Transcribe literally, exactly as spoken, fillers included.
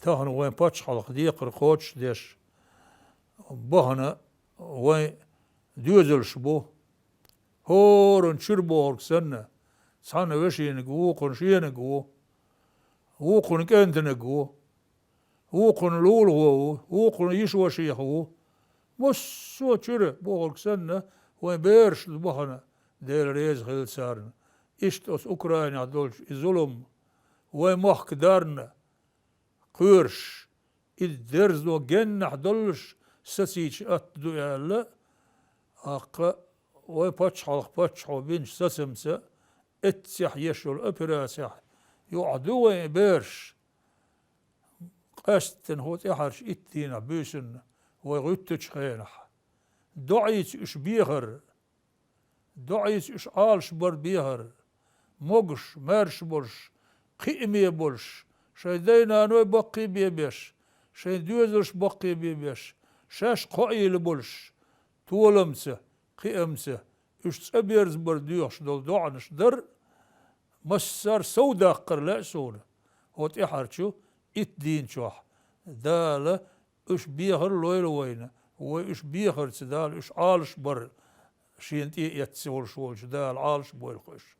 Тахана вайн паччахьалкхе декхар кхочушдеш, бахана вайн доьзалш бу. ХӀоранна чуьра бохург санна, цхьанна вешинаг ву, вукхунна шенаг ву, вукхунна кӀентанаг ву, вукхунна лулахо ву, вукхунна йишвошех ву. Массо а чуьра бохург санна, вайн бераш ду бахана, Дела реза хила царна. Иштта оцу Украинехь долчу и зулам вайн махка дарна, кхоьруш, и дерзо геннахь доллуш сацийча атта ду аьлла, аккха вайн паччахьалкхан паччахьо бинчу сацамца, эццехь еш йолу операцехь юкъахь ду вайн бераш. Къаьсттина хӀун тӀаьхьарчу итт дийнахь буьйсанна вай гӀуьттучу хенахь. ДоӀийца уьш бехар, доӀийца уьш Ӏалаш бар бехар, могуш, маьрша болуш, кхиаме болуш, шайн дай-наной баккхий бен беш, шайн доьзалш баккхий бен беш, шаьш кхоийла болуш, толамца, кхиамца, уьш цӀа берзабар доьхуш долу доӀанаш дар, массара сов даккхар лаьа суна, хӀо тӀаьхьарчу итт дийна чохь. Дала уьш бехар лойла вайна, вай уьш бехарца Дала уьш Ӏалаш бар, Шена тӀе а эцна волуш волчу Дала Ӏалаш бойла кхуьш.